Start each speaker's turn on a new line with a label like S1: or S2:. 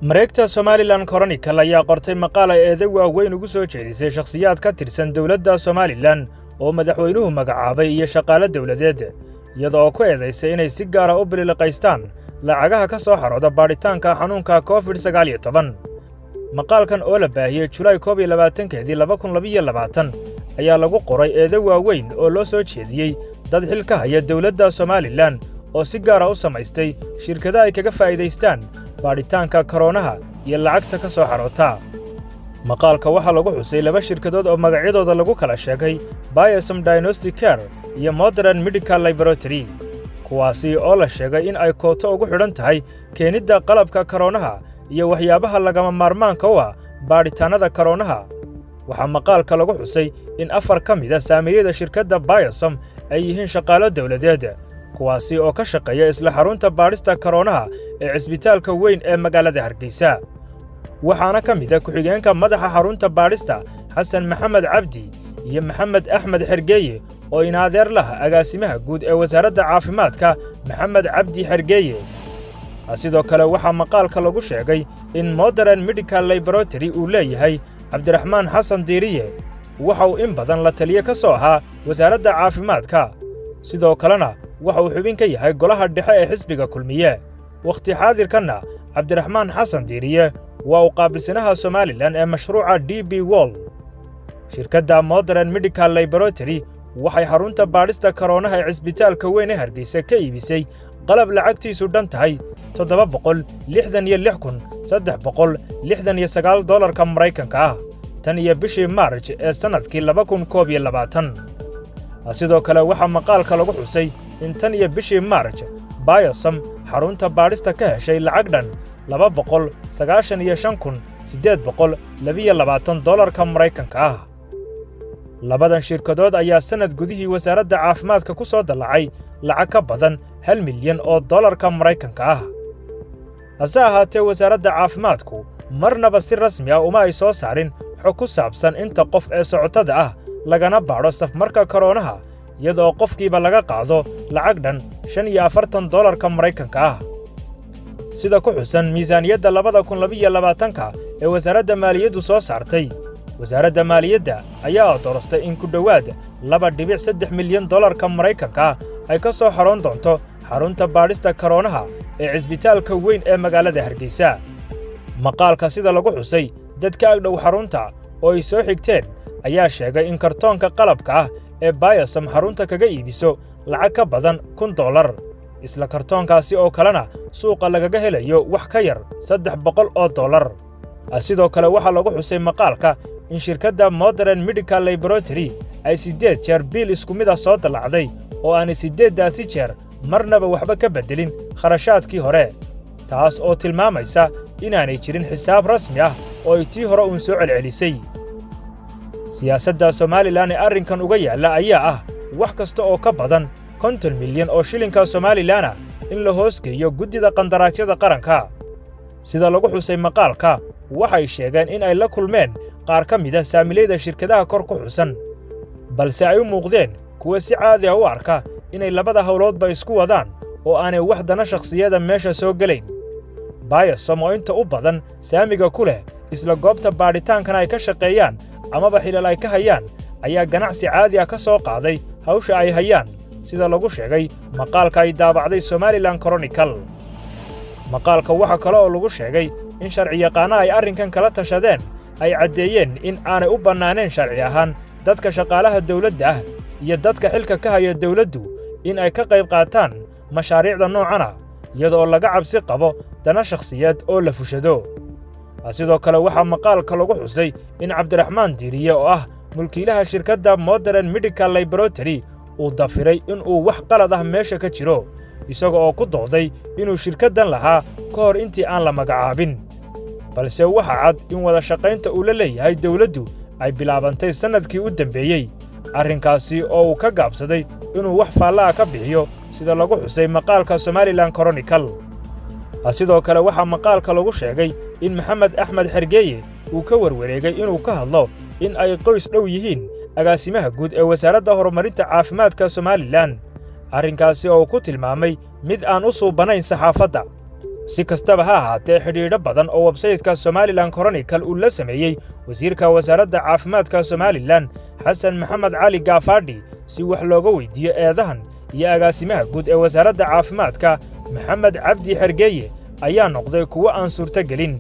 S1: Mareegta Somalilan Chronicle ayaa qortay maqaal ay eedo waaweyn ugu soo jeedisay shakhsiyaad ka tirsan dowladda Somalilan oo madaxweynuhu magacaabay iyo shaqaale dowladeed, iyada oo ku eedaysay inay si gaara u bililiqaystaan lacagaha ka soo xarooda baadhitaanka xanuunka COVID-19. Maqaalkan oo la baahiyey Julaay 21-keedii 2022 ayaa lagu qoray eedo waaweyn oo loo soo jeediyey dad xil ka haya dowladda Somalilan oo si gaara u samaystay shirkado ay kaga faa'iidaystaan baadhitaanka koroonaha iyo lacagta ka soo xaroota. Maqaalka waxaa lagu xusay laba shirkadood oo magacyadooda lagu kala sheegay Biosom Diagnostic Care iyo Modern Medical Laboratory, kuwaasi oo la sheegay in ay kooto ugu xidhan tahay keenidda qalabka koroonaha iyo waxyaabaha lagama maarmaanka u ah baadhitaannada koroonaha. Waxaa maqaalka lagu xusay in afar ka mid ah saamiyada shirkadda Biosom ay yihiin shaqaalo dawladeed, kuwaasi oo ka shaqeeya isla xarunta baadhista koroonaha ee cisbitaalka weyn ee magaalada Hargeysa. Waxaana ka mid ah ku-xigeenka madaxa xarunta baadhista, Xasan Maxamed Cabdi, iyo Maxamed Axmed Xergeeye oo inaadeer lah agaasimaha guud ee wasaaradda caafimaadka, Maxamed Cabdi Xergeeye. Sidoo kale waxaa maqaalka lagu sheegay in Modern Medical Laboratory uu leeyahay Cabdiraxmaan Xasan Diiriye. Waxa uu in badan la taliye ka soo ahaa wasaaradda caafimaadka, sidoo kalena waxa uu xubin ka yahay golaha dhexe ee xisbiga Kulmiye. Wakhti xaadirkanna Cabdiraxmaan Xasan Diiriye waa uu qaabilsanaha Somalilan ee mashruuca DP World. Shirkadda Modern Medical Laboratory waxay xarunta baadhista koroonaha ee cisbitaalka weyn ee Hargeysa ka iibisay qalab lacagtiisu dhan tahay $766,369 dollarka Maraykanka ah tan iyo bishii Maarj ee sannadkii 2021. Sidoo kale waxaa maqaalka lagu xusay in tan iyo bishii Maarj Biosom xarunta baadhista ka heshay lacag dhan $295,822 dollarka Maraykanka ah. Labadan shirkadood ayaa sannad gudihii wasaaradda caafimaadka ku soo dallacay lacag ka badan 1 milyan oo dollarka Maraykanka ah. Hase ahaatee, wasaaradda caafimaadku marnaba si rasmi ah uma ay soo saarin xog ku saabsan inta qof ee socotada ah lagana baadho safmarka koroonaha, iyadoo qofkiiba laga qaado lacag dhan 45 dollarka Maraykanka ah, sida ku xusan miisaaniyadda 2022-ka ee wasaaradda maaliyaddu soo saartay. Wasaaradda maaliyadda ayaa odorostay in ku dhowaad 2.3 milyan dollarka Maraykanka ah ay ka soo xaroon doonto xarunta baadhista koroonaha ee cisbitaalka weyn ee magaalada Hargeysa. Maqaalka sida lagu xusay, dad ka agdhow xarunta oo ay soo xigteen ayaa sheegay in kartoonka qalabka ah ee Biosom xarunta kaga iibiso lacag ka badan $1,000, isla kartoonkaasi oo kalena suuqa lagaga helayo wax ka yar $300. Sidoo kale waxaa lagu xusay maqaalka in shirkadda Modern Medical Laboratory ay siddeed jeer biil isku mid ah soo dallacday oo aanay siddeeddaasi jeer marnaba waxba ka beddelin kharashaadkii hore, taas oo tilmaamaysa inaanay jirin xisaab rasmi ah oo ay tii hore uun soo celcelisay. Siyaasadda Somalilan ee arrinkan uga yaalla ayaa ah wax kasta oo ka badan 50 milyan oo shilinka Somalilan ah in la hoos geeyo guddida qandaraasyada qaranka. Sida lagu xusay maqaalka, waxay sheegeen in ay la kulmeen qaar ka mid ah saamilayda shirkadaha kor ku xusan, balse ay u muuqdeen kuwa si caadi ah u arka inay labada howloodba isku wadaan oo aanay wax dana shakhsiyada meesha soo gelayn. Biosom oo inta u badan saamiga ku leh isla goobta baadhitaankana ay ka shaqeeyaan amaba xilal ay ka hayaan ayaa ganacsi caadi ah ka soo qaaday hawsha ay hayaan, sida lagu sheegay maqaalka ay daabacday Somalilan Chronicle. Maqaalka waxaa kale oo lagu sheegay in sharciyaqaanna ay arrinkan kala tashadeen ay caddeeyeen in aanay u bannaaneen sharci ahaan dadka shaqaalaha dawladda ah iyo dadka xilka ka haya dawladdu in ay ka qayb qaataan mashaariicda noocan ah, iyadoo laga cabsi qabo dana shakhsiyeed oo la fushado. Sidoo kale waxaa maqaalka lagu xusay in Cabdiraxmaan Diiriye oo ah mulkiilaha shirkadda Modern Medical Laboratory uu dafiray inuu wax qalad ah meesha ka jiro, isaga oo ku dooday inuu shirkaddan lahaa ka hor intii aan la magacaabin, balse waxa cad in wada shaqaynta uu la leeyahay dawladdu ay bilaabantay sannadkii u dembeeyey, arrinkaasi oo uu ka gaabsaday inuu wax faalla ah ka bixiyo, sida lagu xusay maqaalka Somalilan Chronicle. Sidoo kale waxaa maqaalka lagu sheegay in Maxamed Axmed Xergeeye uu ka warwareegay inuu ka hadlo in ay qoys dhow yihiin agaasimaha guud ee wasaaradda horumarinta caafimaadka Somalilan, arrinkaasi oo uu ku tilmaamay mid aan u suubanayn saxaafadda. Si kastaba ha ahaatee, xidhiidho badan oo websaytka Somalilan Chronicle uu la sameeyey wasiirka wasaaradda caafimaadka Somalilan, Xasan Maxamed Cali Gaafadhi, si wax looga weydiiyo eedahan, iyo agaasimaha guud ee wasaaradda caafimaadka, Maxamed Cabdi Xergeeye, ayaa noqday kuwo aan suurtogelin.